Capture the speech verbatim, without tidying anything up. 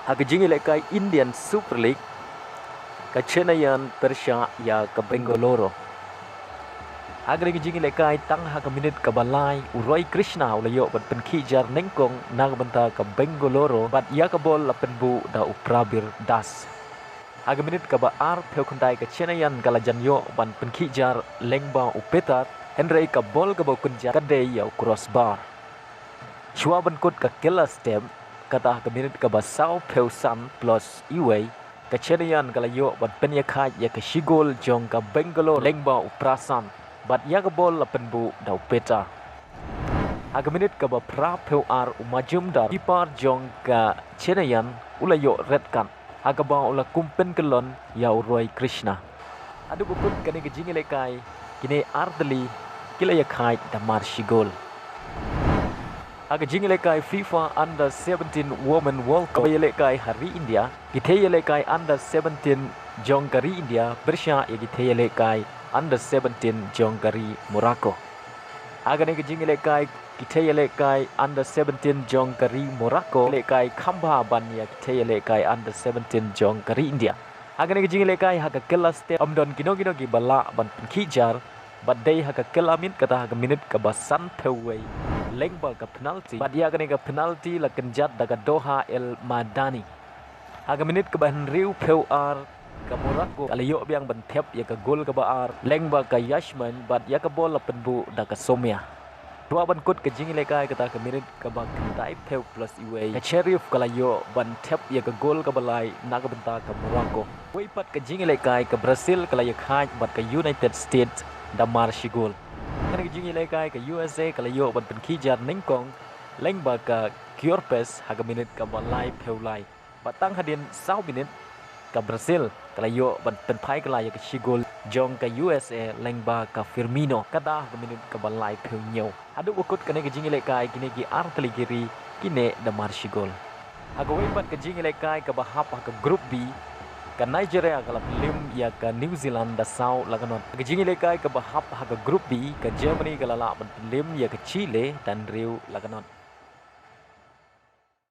Ha ka jingïalehkai Indian Super League, ka Chennaiyin pyrshah ïa ka Bengaluru. Ha kane ka jingïalehkai tang ha ka minit kaba lai u Roy Krishna u la ïoh ban pynkhih jar nyngkong na ka bynta ka Bengaluru bad ïa ka bol la pynbuh da u Prabir Das. Ha ka minit kaba arphew khyndai ka Chennaiyin ka la jan ïoh ban pynkhih jar lyngba u Petar, hynrei ka bol kaba u kynjat ka dei ïa u crossbar. Shuwa ban kut ka kylla step, kata ha ka minit kaba sawphew san plus iwei, ka Chennaiyin ka la ïoh ban pynïakhaid ïa ka shi gol jong ka Bengaluru lyngba u Prasanth, bad ïa ka bol la pynbuh da u Petar. Ha ka minit kaba phraphew ar u Majumdar, keeper jong ka Chennaiyin u la ïoh red card, ha kaba u la kum pynkyllon ïa u Roy Krishna. Haduh ba kut kane ka jingïalehkai, kine artylli ki la ïakhaid da mar shi gol. Ha ka jingïalehkai FIFA Under seventeen Women World Cup kaba ïalehkai ha ri India, ki thei ïalehkai Under seventeen jong ka ri India pyrshah ïa ki thei ïalehkai Under seventeen jong ka ri Morocco. Ha kane ka jingïalehkai, ki thei ïalehkai Under seventeen jong ka ri Morocco ïalehkai kham bha ban ïa ki thei ïalehkai Under seventeen jong ka ri India. Ha kane ka jingïalehkai ha ka kylla step ym don kino kino kiba lah ban pynkhih jar, bad dei ha ka kylla miet, kata ha ka minit kaba sanphew wei lyngba ka penalty, bad ïa kane ka penalty la kynjat da ka Doha El Madani. Ha ka minit kaba hynriewphew ar ka Morocco ka la ïoh biang ban thep ïa ka gol kaba ar lyngba ka Yasmin, bad ïa ka bol la pynbuh da ka Somia. Shuwa ban kut ka jingïalehkai, kata ha ka minit kaba khyndaiphew plus iwei, ka Cherif ka la ïoh ban thep ïa ka gol kaba lai na ka bynta ka Morocco. Wei pat ka jingïalehkai, ka Brazil ka la ïakhaid bad ka United States da mar shi gol. Kane ka jingïalehkai ka U S A ka la ïoh ban pynkhih jar nyngkong lyngba ka Kyrgios ha ka minit kaba laiphew lai. Bad tang hadien saw minit, ka Brazil ka la ïoh ban pynphai kylla ïa ka shi gol jong ka U S A lyngba ka Firmino, kata ha ka minit kaba laiphew hynñiew. Haduh ba kut kane ka jingïalehkai, kine ki artylli ki ri ki neh da mar shi gol. Ha kawei pat ka jingïalehkai kaba hap ha ka Group B, ka Nigeria ka la pynliem ïa ka New Zealand da saw la ka not. Ha ka jingïalehkai kaba hap ha ka Group B, ka Germany ka la lah ban pynliem ïa ka Chile da hynriew la ka not.